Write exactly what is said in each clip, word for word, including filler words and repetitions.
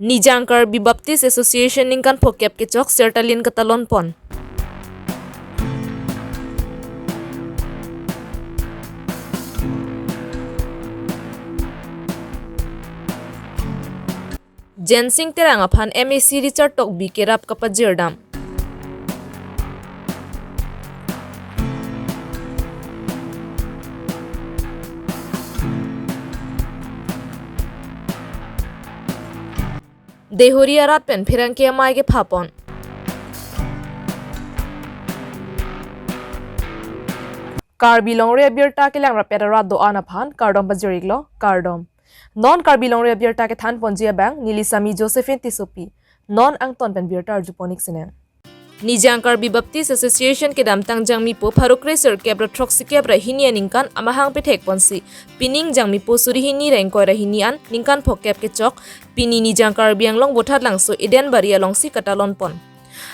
Nijang Karbi Baptist Association ningkan phokep kechok sertalin katalon pon. Jensing Terang aphan M A C Richard Tokbi kerap kapajirdam. Deihori arat pen pherangke amei kepha pon. Karbi Longri Abirta kelang rapet arat do-an aphan kardom pajir-iklo, kardom. Non Karbi Longri Abirta kethan ponji abang neli Sami Josephine Tissopi. Non angton pen birta arju pon-ik sinang. Nijang Karbi Baptist Association kedamtang Jangmipo pharo kre sirkep ra throksi kep ra hini aningkan amahang pethek ponsi, pining Jangmipo suri hini ra ingkoi ra hini an ningkan phokep kechok, pini Nijang Karbi Anglong Bothatlangso Eden Bari alongsi katalon pon.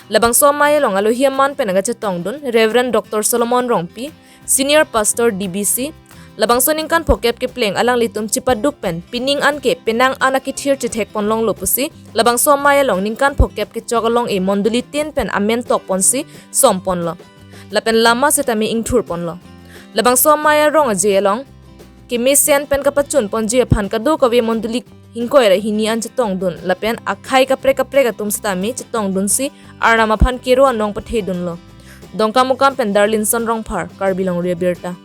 Labangso amei along alohi aman pen aga chetongdun Reverend Doctor Solomon Rongpi, Senior Pastor D B C. Labangso ningkan phokep kepleng alanglitum chipaduk pen pining anke penang an akethir chethek ponlonglo pusi, labangso amei along ningkan phokep kechok along-e mondoli tin pen amen tok ponsi som ponlo. Lapen lama setame ingthur ponlo. Labangso amei arong aje along kemesen pen kapachun ponji aphan kadokave mondoli ingkoi ra hini an chetongdun lapen akhei kaprek kaprek atum setame chetongdunsi Arnam aphan kero anong pathedunlo. Dongkamukam pen Darlinson Rongphar, Karbi Longri Abirta.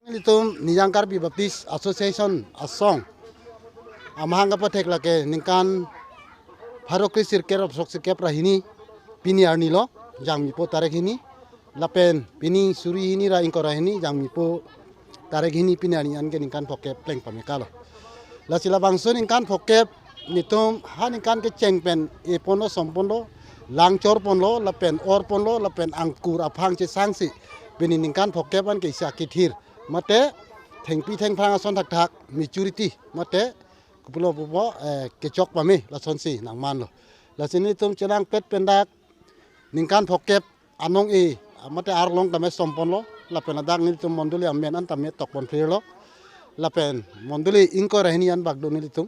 Nelitum Nijang Karbi Baptist Association asong amahang kapathek lake ningkan pharo kre sirkep ra throksi kep ra hini pini arnilo, Jangmipo tarik hini, lapen pini suri hini ra ingkoi ra hini Jangmipo tarik hini pini arni anke ningkan phokep pleng pamekalo. Lasi labangso ningkan phokep nelitum ha ningkan kecheng pen e ponlo, som ponlo, lang chor ponlo, lapen or ponlo, lapen angkur aphang chesangsi pini ningkan phokep anke isi akethir mate thengpi thengphrang ason thakthak maturity mate kopilo pupo, eh, kechok pame lasonsi nangmanlo. Lasi nelitum chenangpet pen dak ningkan phokep anong-e mate arlong tame som ponlo, lapen ladak nelitum mondoli amen an tame tok pon phirlo, lapen mondoli ingkoi ra hini an bak do nelitum.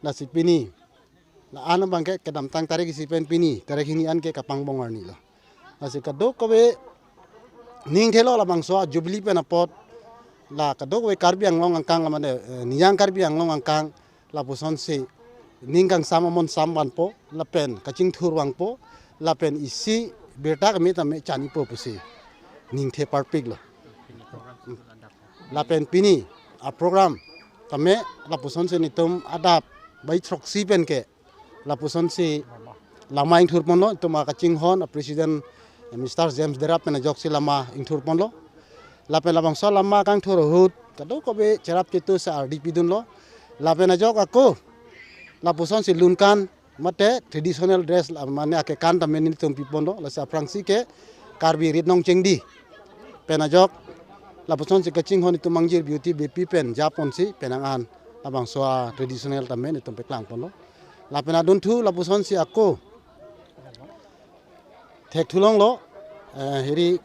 Lasi pini la-an abangke kedamtang tarik isi pen pini tarik hini anke kapangbong arnilo. Lasi kadokave ningthelo labangso a-jubilee pen apot la kadokave Karbi Anglong angkang la mane, eh, Nijang Karbi Anglong angkang lapusonsi ning kangsam amon sam vanpo, lapen kachingthur vangpo, lapen isi birta keme tame chanipo pusi ningthe parpiklo. Lapen pini a-program tame lapusonsi nelitum adap bai throksi penke lapusonsi lama ingthur ponlo, itum akachinghon a-president, eh, Mister James Derap pen ajoksi lama ingthur ponlo. Lapen labangso lama kangthur ahut kadokave cherap chetu sa ardi pidunlo. Lapen ajok ako lapusonsi lunkan mate traditional dress la mane akekan tame nelitum piponlo. Lasi aphrangsi ke Karbi Rit Nong Chengdi pen ajok lapusonsi kachinghon itum mangjir beauty bepi pen japonsi penang an labangso a-traditional tame nelitum peklang ponlo. Lapen adunthu lapusonsi ako thekthulonglo, eh, hiri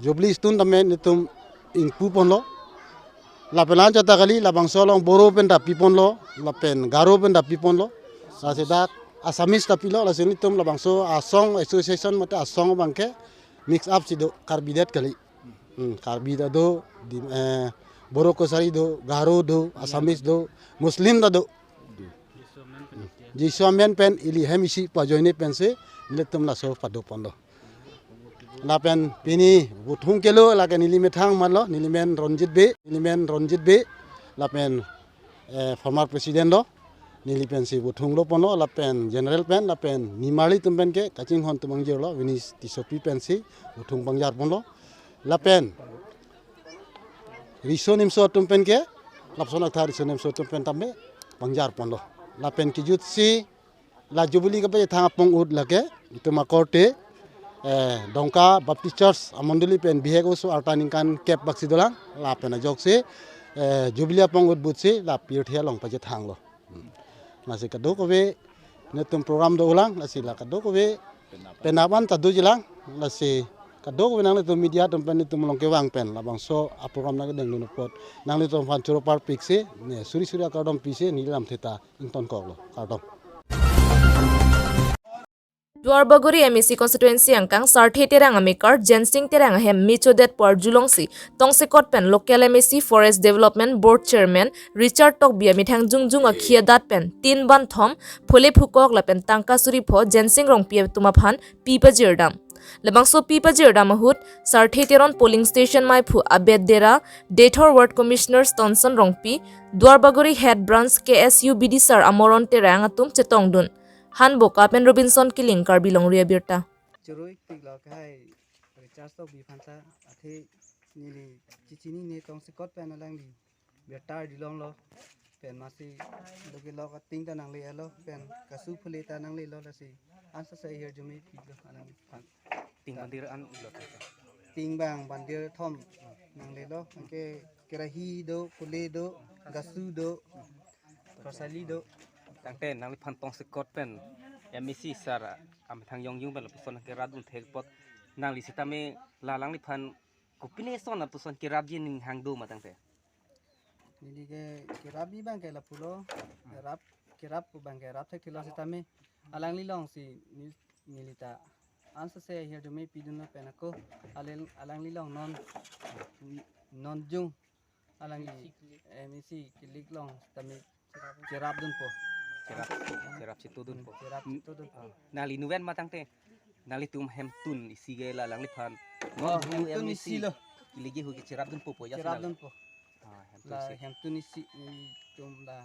Jubilee Stone tame nelitum ingpu ponlo. Lapen lan chata kali labangso along Boro pen ta piponlo, lapen Garo pen ta piponlo. Lasi dak Assamese ta pilo, lasi nelitum labangso asong association mate asong abangke mix up si do, Karbi det kali. Hmm, Karbi ta do, di, eh, Boro Kachari do, Garo do, Assamese do, Muslim ta do. Jisu amen pen ili hem isi pu ajoine pensi nelitum laso pado ponlo. Lapen pini vote hung kelo lake neli methang manlo, neli men Ronjit Bey, neli men Ronjit Bey, lapen, eh, former president lo, neli pensi vote hunglo ponlo, lapen general pen, lapen nimarli atum penke kachinghon atum mangjirlo, Vinesh Tissopi pensi vote hung pangjar ponlo, lapen riso nimso atum penke, lapuson athak riso nimso atum pen tame pangjar ponlo. Lapen kejutsi La Jubilee kapachethang apong ahut lake itum akorte, eh, Dongka Baptist Church amondoli pen bihek oso arta ningkan kep baksi dolang, lapen ajoksi, eh, Jubilee apong ahut ahutsi la pirthe along pachethanglo. Hmm. Lasi kadokave netum program dolang, lasi la kadokave penap-an ta dojilang, lasi kadokave nanglitum media atum pen netum along kevang pen labangso aprogram nangkedengdun apot nanglitum aphan choro parpiksi, ne suri suri akardom pisi neli lamthe ta ingtonkoklo, kardom. Duarbagori M A C constituency angkang Sarthe Terang amekar Jensing Terang ahem mechodet pu arjulongsi tongsekot pen local M A C, Forest Development Board Chairman Richard Tokbi amethang jongjong akhei adat pen tin ban thom phule phukok lapen tangka suri pho Jensing Rongpi atum aphan pi pajirdam. Labangso pi pajirdam ahut Sarthe Teron polling station maiphu Abed Dera, Deithor Ward Commissioner Stonson Rongpi, Duarbagori Head Branch K S U bidisar Amoron Terang atum chetongdun. Hanboka pen Robinson Killing, Karbi Longri Abirta. Choro-ik tiklo, kahai Richard Tokbi aphan ta, athe neli chechinine tongsekot pen alangli birta dilonglo, pen masi loke lok ating ta nanglelo, pen kasu phule ta nanglelo, lasi ansose ahirjume pilo alangliphan. Ting bandir an lo ta. Ting bang bandir thom nanglelo, anke kerahi do, kule do, gasu do, prosali do. Tangte nangliphan tongsekot pen M A C sir amethang jongjong pen lapuson kerapdun thek apot, nangli sitame la alangliphan kopine ason lapuson kerapji aning hang do ma tangte? Neli ke kerapji abang ke lapulo, kerap, kerap pu abang ke rap thekthelo sitame alangli alongsi neli, neli ta ansose ahirjume pidunlo pen ako alang, alangli along non, non jung alangli M A C kilik along sitame cherapdunpo. Cherap, cherap chetodunpo. Cherap chetodunpo. Nangli nuven ma tangte? Nanglitum hemtun isi ke la alangliphan. Oh, non hemtun M A C isi lo. Kilikji ahut ke cherapdunpo pu ya sih nang? Cherapdunpo. Ah, hemtun la isi. Hemtun isi nelitum la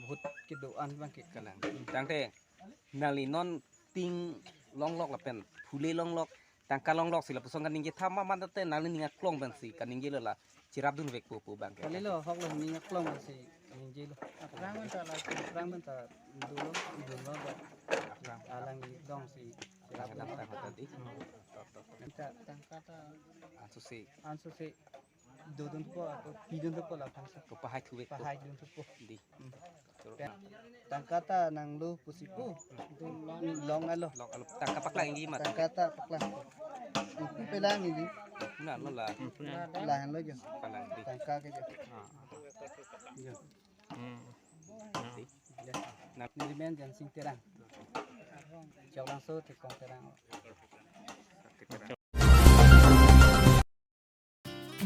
vote kedo-an abang ke. Kalang. Tangte nangli non ting longlok lapen phule longlok, tangka longlok si lapuson kaningje thama man tangte nangli ning aklong pensi kaningjelo, la cherapdunvekpo pu abang ke? Kalilo, hoklo, ning aklong pensi kaningjelo. Aphrang pen ta la, aphrang pen ta dolo, dunlo ba. Aphrang. Alangli alongsi cherapdun. Tangka ta di. Hmm. Tangka ta ansose, ansose dodunpo, ako pidunpo la aphrangsi. Ko pahai thuvekpo. Pahai dunpo. Di. Hmm. Tangka ta nanglo pusi pu. Long alo. Long alo. Tangka paklang inggi ma? Tangka ta paklang. Upu pelang inggi. Na, no la. Lahenlo jo. Palang di. Tangka ke jo. Ah, ah. Jo. Hmm. Di. Neli men Jensing Terang. Choklangso Tekong Terang.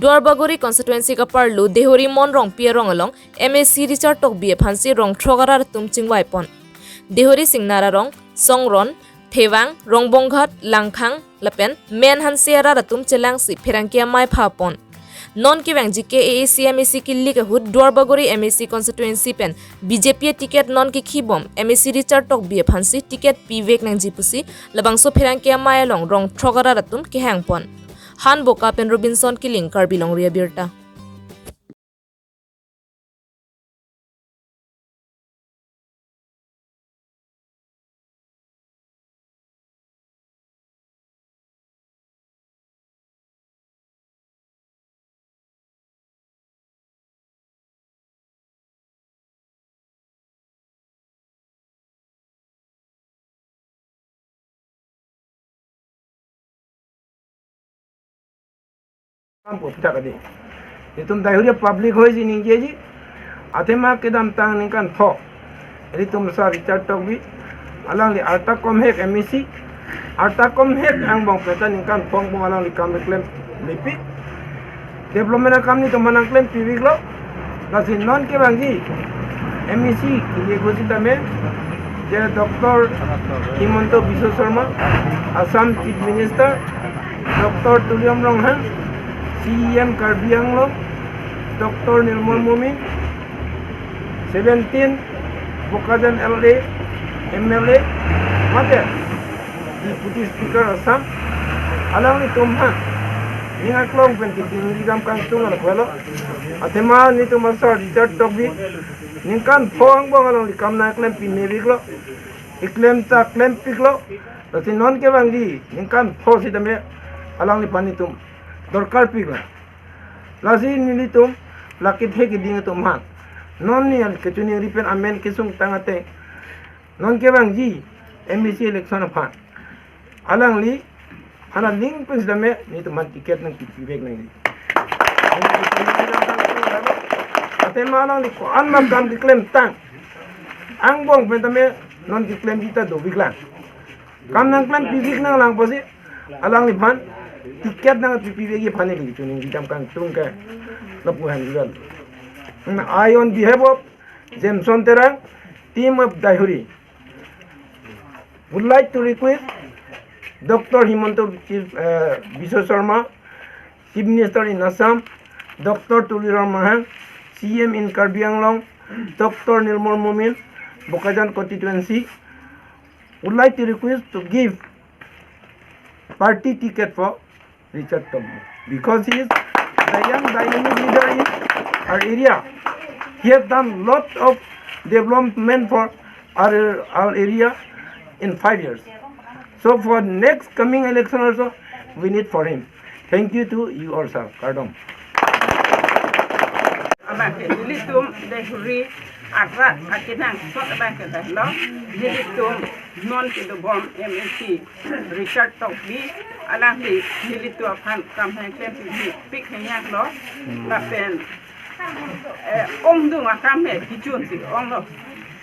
Duarbagori constituency kaparlu Dehori Mon Rongpi arong along M A C Richard Tokbi aphansi rong throk arat atum chingvaipon. Dehori Singnar arong, Songron, Thevang, Rongbonghat, Langkhang lapen Men Hanse arat atum chelangsi pherangke amei phapon. Non kevangji K A A C M A C kilik ahut Duarbagori M A C constituency pen B J P aticket non kekhibom M A C Richard Tokbi aphansi ticket pivek nangji pusi labangso pherangke amei along rong throk arat atum kehangpon. Hanboka pen Robinson Killing, Karbi Longri Abirta. Kam po pita kadi. Itum Dehori public hoi si ningjeji. Athema kedamtang ningkan pho, ilitum sar Richard Tokbi, alangli arta komhek M A C, arta komhek angbong pen ta ningkan pho angbong alangli kam keklem mepik. Development akam netum aphan nangklem piviklo. Lasi non kevangji M A C kilik ahut sitame, je Doctor Himanta Biswa Sarma, Assam Chief Minister, Doctor Tuliram Ronghang, C E M Karbi Anglong, Doctor Nirmal Momin, seventeen Bokajan L A, M L A, mate Deputy Speaker Assam, alanglitum aphan ning aklong pen kiting ri dam kangtung along kwelo. Athema netum asar Richard Tokbi ningkan pho angbong alangli kam nangklem pi meviklo. Keklem ta klempiklo. Lasi non kevangji ningkan pho sitame alangliphan itum dorkar piklo. Lasi nelitum lake the keding atum aphan, non ni an kachiningri pen amen kesung tang ateng, non kevangji M A C election aphan alangliphan aling pen sitame nelitum aphan ticket nangkipivek nangji. Athe ma alangli ko-an ma kam keklem tang, angbong pen tame non keklemji ta dopiklang. Kam nangklempivek nanglang pusi alangliphan ticket nangpipivekji aphan neli kachiningri dam kangtung ke lapu aphan given. I, on behalf of Jameson Terang, team of Daihuri, would like to request Doctor Himanta Chief, uh, Biswa Sarma, Chief Minister in Assam, Doctor Tuliram Ronghang, C M in Karbi Anglong, Doctor Nirmal Momin, Bokajan constituency, would like to request to give party ticket for Richard Tokbi, because he is the young dynamic leader in our area. He has done lot of development for our, our area in five years. So for next coming election also, we need for him. Thank you to you all, sir. Kardom. Abang ke nelitum Daihuri arat akenangsot abang ke dah lo. Nelitum non kedobom M A C Richard Tokbi, alangli nelitum aphan kam hang klempipik hang lo. Lapen, eh, ongdung akam he kechun si onglo.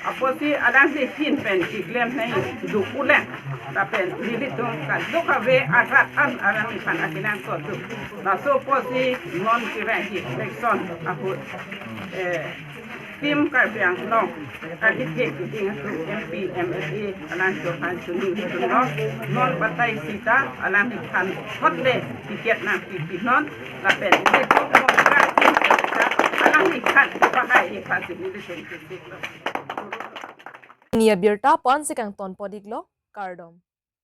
Apotsi alangliphan pen keklem nangji duk ulang. Lapen nelitum kadokave arat an alangliphan akenangsot do. Laso apotsi non kevangji election ahut, eh, team Karbi Anglong kali thek keding atum M P, M L A alangtum aphan chiningri dun lo. Non batai sita alangliphan thot le ticket nangpipi non. Lapen nelitum mongkra team sita alangliphan bahai iphan si nelitum kesik lo. Ni abirta pu-an si kangton pon-iklo, kardom.